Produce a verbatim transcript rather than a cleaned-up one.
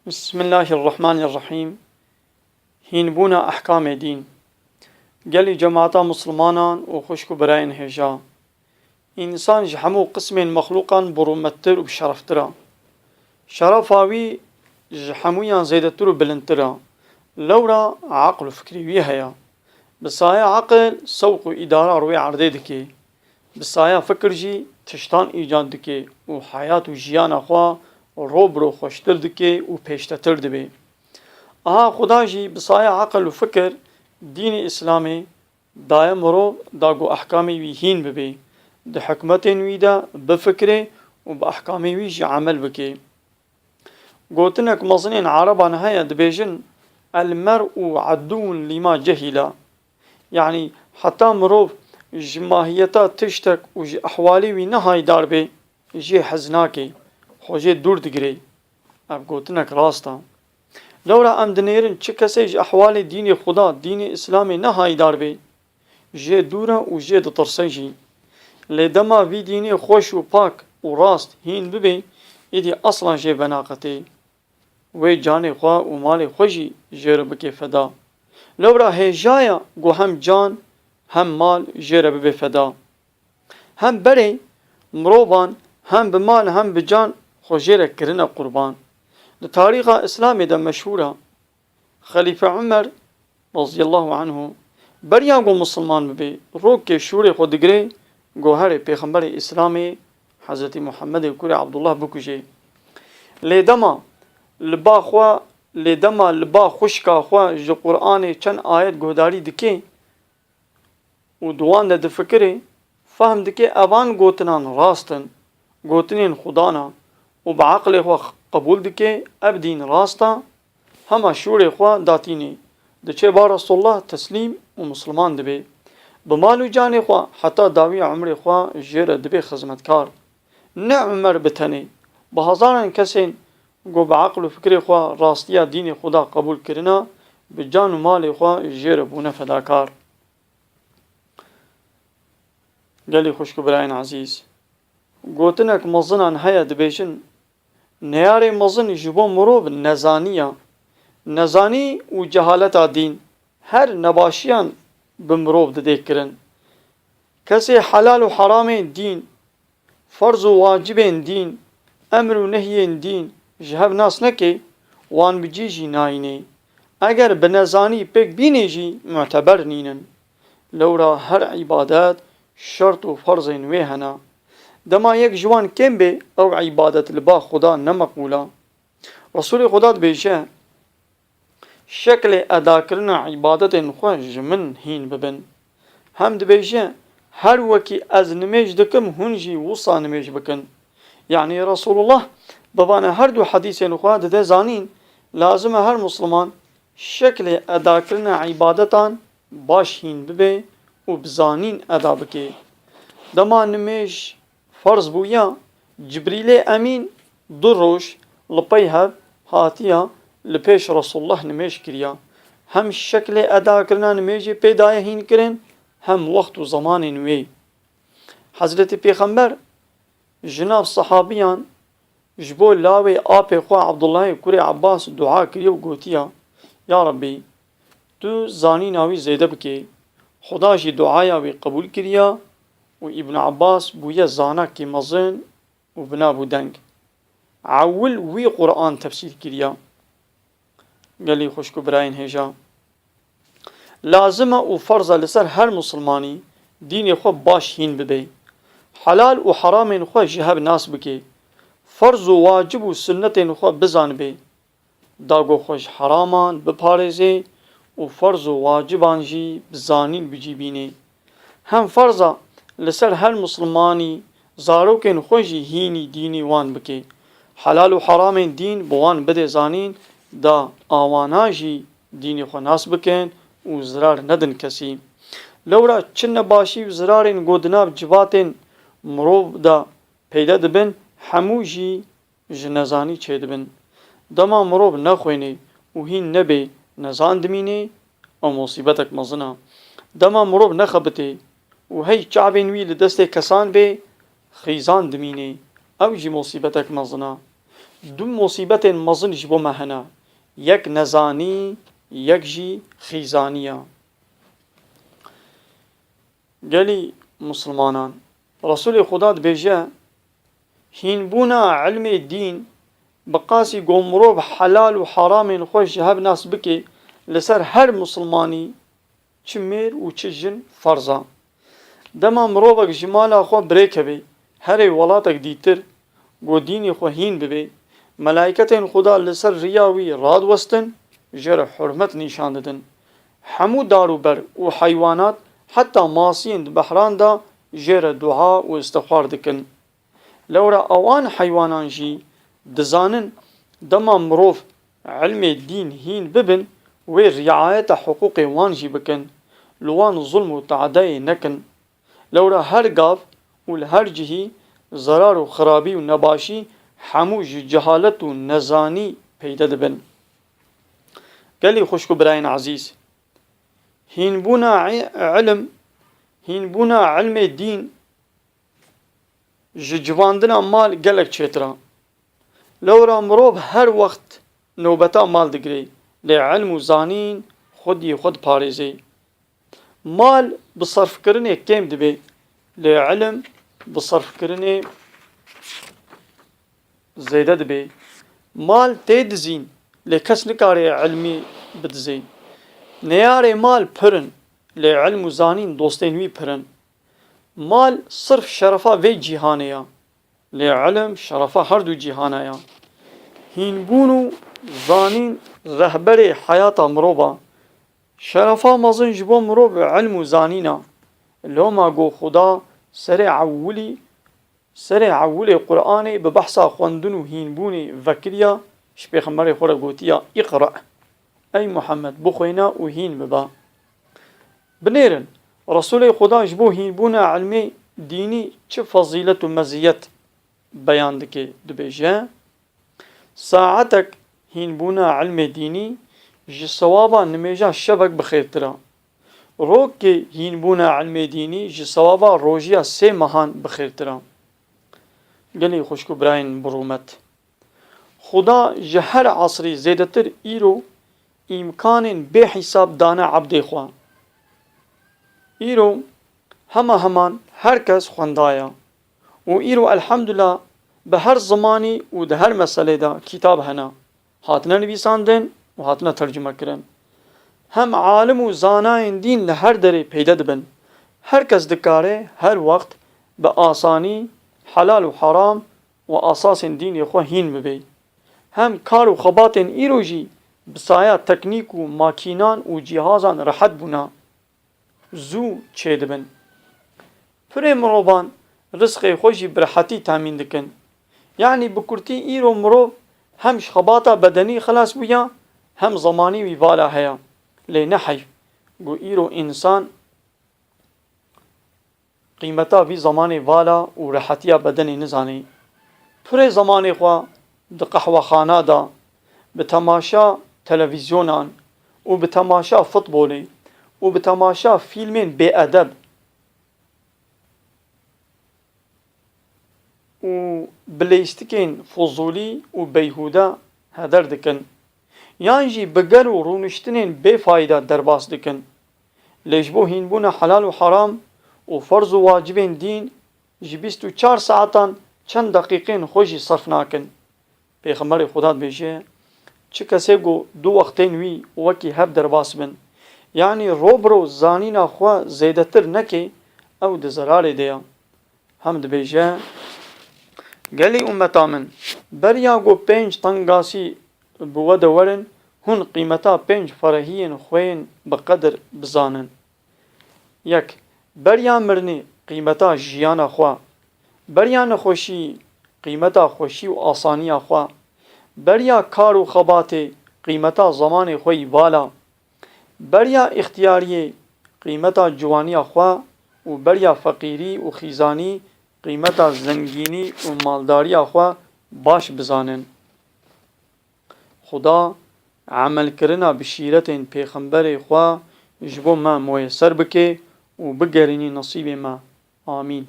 Bismillahirrahmanirrahîm. Hînbûna ehkamê dîn. Gelî cemaeta Mislimanan û xwişk û birayên hêja. Însan ji hemû qismên mexlûqan birûmettir û bi şereftir e. Şerefa wî ji hemûyan zêdetir û bilindtir e. Lewra eql û fikrê wî heye. Bi saya eqil sewq û îdara rûyê erdê dike. Bi saya fikir jî tiştan îcad dike û heyat û jiyana xwe ro bi ro xweştir dike û pêştetir dibe. Aha Xuda jî bi saya eqil û fikir, dînê Îslamê daye mirov da ku ehkamê wî hîn bibe, di hikmetên wî de bifikire û bi ehkamê wî jî emel bike. Gotinek mezinên Ereban heye, dibêjin, "El mer'u aduwwun lima cehila." Yanî heta mirov ji mahiyeta tiştek û ji ehwalê wî nehayîdar be, jê hez nake, xwe jê dûr digire. Ev gotinek rast e. Lewra em dinêrin çi kesê ji ehwalê dînê Xuda, dînê Îslamê nehayîdar be, jê dûr e û jê ditirse jî. Lê dema vî dînê xweş û pak û rast hîn bibe, êdî eslan jê venaqetê. Wê canê xwe û malê xwe jî jê re bike feda. Lewra hêja ye ku hem can, hem mal jê re bibe feda. Hem berê mirovan hem bi mal hem bi can xwe jê re kirine qurban. Di tarîxa Îslamê de meşhûr e. Xelîfe Umer, raziyallahu anhu, beriya ku misilman bibe, rokê şûrê xwe digire, goherê Pêxemberê Îslamê, Hezretî Muhammedê kurê Abdullah bikuje. Lê dema li ba xwe, lê dema li ba xwişka xwe ji Qur'anê çend ayet guhdarî dike, û di wan de difikirê, fehm dike evan gotinan rast in, gotinên Xudan a û bi eqlê xwe qebûl dike ev dîn rast a, hema şûrê xwe datînê, diçe ba Resulullah teslîm û misliman dibe. Bi mal û canê xwe heta dawiya umrê xwe jê re dibe xizmetkar. Ne Umer bi tenê, bi hezaran kesên ku bi eql û fikrê xwe rastiya dînê Xuda qebûl kirina, bi can û malê xwe jê re bûne fedakar. Gelî xwişk û birayên ezîz, gotinek mezinan heye, dibêjin, neyarê mezin ji bo mirov nezanî ye. Nezanî û cehaleta dîn her nebaşiyan bi mirov dide kirin. Kesê helal û heramên dîn, ferz û wacibên dîn, emr û nehyên dîn ji hev nas neke, wan bi cî jî nayînê. Eger bi nezanî pêk bînê jî muteber nînin. Lewra her îbadet şert û ferzên wê hene. Dema yek ji wan kêm bê, ew îbadet li ba Xuda ne meqbûl e. Resulê Xuda dibêje, şeklê edakirina îbadetên xwe ji min hîn bibin. Hem dibêje, her wekî ez nimêj dikim, hûn jî wisa nimêj bikin. Yanî Resulullah bi vane her du hedîsên xwe dide zanîn, lazim e her misliman şeklê edakirina îbadetan baş hîn bibe û bi zanîn eda bike. Dema nimêj ferz bûya, Cibrîlê Emîn du roj li pey hev hatiya li pêş Resulullah nimêj kiriya. Hem şeklê edakirina nimêjê pê daye hîn kirin, hem wext û zemanên wê. Hezretî Pêxember ji nav sehabiyan ji bo lawê apê xwe Abdullahê kurê Abbas dua kiriye û gotiya, Ya Rebbî, tu zanîna wî zêde bike. Xuda jî duaya wî qebûl kiriya û Îbn Abbas bûye zanakî mezin û bina bû deng. Ewil wî Quran tefsîr kiriya. Gelî xwişk û birayên hêja, lazim e û ferz e li ser her misilmanî dînê xwe baş hîn bibe. Helal û heramên xwe ji hev nas bike. Ferz û wacib û sunnetên xwe bizanibe. Da ku xwe ji heraman biparêzê û ferz û waciban jî bi zanîn bi cî bînê. Hem ferz e li ser her misilmanî zarokên xwe jî hînî dînî wan bike. Helal û heramên dîn bi wan bide zanîn, da awana jî dînê xwe nas bikin û zirar nedin kesî. Lewra çi nebaşî û zirarên ku di nav civatên mirov de peyde dibin, hemû jî ji nezanî çêdibin. Dema mirov nexwêne û hîn nebê nezan dimîne, ew musîbetek mezin e. Dema mirov nexebitê û hey çavên wî li destê kesan bê, xîzan dimîne, ew jî musîbetek mezin e. du musîbetên mezin ji bo me hene. Yek nezanî, yek jî xîzaniya. Gelî Misilmanan, Resûlê Xuda dibêje, hînbûna ilmê dîn, bi qasî ku mirov helal û heramên xwe ji hev nas bike, li ser her misilmanî, çi mêr û çi jin, ferz e. Dema mirovek ji mala xwe bi rê keve, herê welatek dîtir, ku dînê xwe hîn bibe, melayketên Xuda li ser riya wî radiwestin, jê re hurmet nîşan didin. Hemû dar û ber û heywanat, heta masiyên di behran de jê re dua û îstixfar dikin. Lewra ewan heywanan jî dizanin, dema mirov ilmê dîn hîn bibin, wê riayeta hiqûqê wan jî bikin, li wan zulm û teadeyê nekin. Lewra her gav û li her cihî zerar û xirabî û nebaşî hemû ji cehalet û nezanî peyde dibin. Gelî xwişk û birayên ezîz, hînbûna î-, ilim, hînbûna ilmê dîn ji civandina mal gelek çêtir e. Lewra mirov her wext nobeta mal digire, lê ilm û zanîn xwediyê xwe diparêze. Mal bi serfkirinê kêm dibe, lê ilim bi serfkirinê zêde dibe. Mal tê dizîn, lê kes nikare ilmî bidize. Neyarê mal pir in, lê ilm û zanîn dostên wî pir in. Mal sirf şerefa vê cîhanê ya. Lê ilim şerefa her du cîhana ya. Hînbûn û zanîn rehberê heyata mirov a. Şerefa mezin ji bo mirov ilm û zanîn a. Loma ku Xuda serê ewilî, serê ewilê Qur'anê bi behsa xwendin û hînbûnê vekiriya, ji Pêxemberê xwe re gotiya, "Îqre, ey Muhammed, bixwêne û hîn bibe." Binêrin, Resûlê Xuda ji bo hînbûna ilmê dînî çi fezîlet û meziyet beyan dike, dibêje, saetek hînbûna ilmê dînî ji sewaba nimêja şevek bi xêrtir e. Rokê hînbûna ilmê dînî ji sewaba rojiya sê mehan bi xêrtir e. Gelî xwişk û birayên bi rûmet. Xuda ji her esrî zêdetir îro îmkanên bêhîsab dane ebdê xwe. Îro hema heman her kes xwendaya û îro elhamdulillah bi her zimanî û di her meselê de kîtab hene, hatine nivîsandin û hatine tercume kirin. Hem alim û zanayên dîn li her derê peyde dibin. Her kes dikare her wext bi asanî helal û heram û asasên dînê xwe hîn bibe. Hem kar û xebatên îro jî bi saya teknîk û makînan û cîhazan rehet bûne, zû çêdibin. Pirê mirovan rizqê xwe jî bi rehetî temîn dikin. Yanî bi kurtî îro mirov hem ji xebata bedenî xilas bûya, hem zemanî wî vala heye. Lê ne heyf ku îro însan qîmeta vî zemanê vala û rehetiya bedenê nizanî. Pirê zemanê xwe di qehwexana de, bi temaşa televîzyonan û bi temaşa futbolê û bi temaşa fîlmên bêedeb û bi lêstikên fuzûlî û beyhûde heder dikin. Yan jî bi ger û rûniştinên bêfayda derbas dikin. Lê ji bo hînbûna helal û heram û ferz û wacibên dîn ji bîst û çar saetan çend deqîqên xwe jî serf nakin. Pêxemberê Xuda dibêje, çi kesê ku du wextên wî wekî hev derbas bin, yanî ro bi ro zanîna xwe zêdetir neke, ew di zerarê de ye. Hem dibêje, gelî ummeta min, beriya ku pênc tengasî bi we de werin, hûn qîmeta pênc ferehiyên xwe yên bi qedir bizanin. Yek, beriya mirinê qîmeta jiyana xwe, beriya nexweşî qîmeta xweşî û asaniya xwe, beriya kar û xebatê qîmeta zemanê xwe yî vala, beriya îxtiyariyê qîmeta ciwaniya xwe û beriya feqîrî û xîzanî qîmeta zengînî û maldariya xwe baş bizanin. Xuda emelkirina bişîretên pêxemberê xwe ji bo me moyeser bike û bigerînî nesîbê me. Amîn.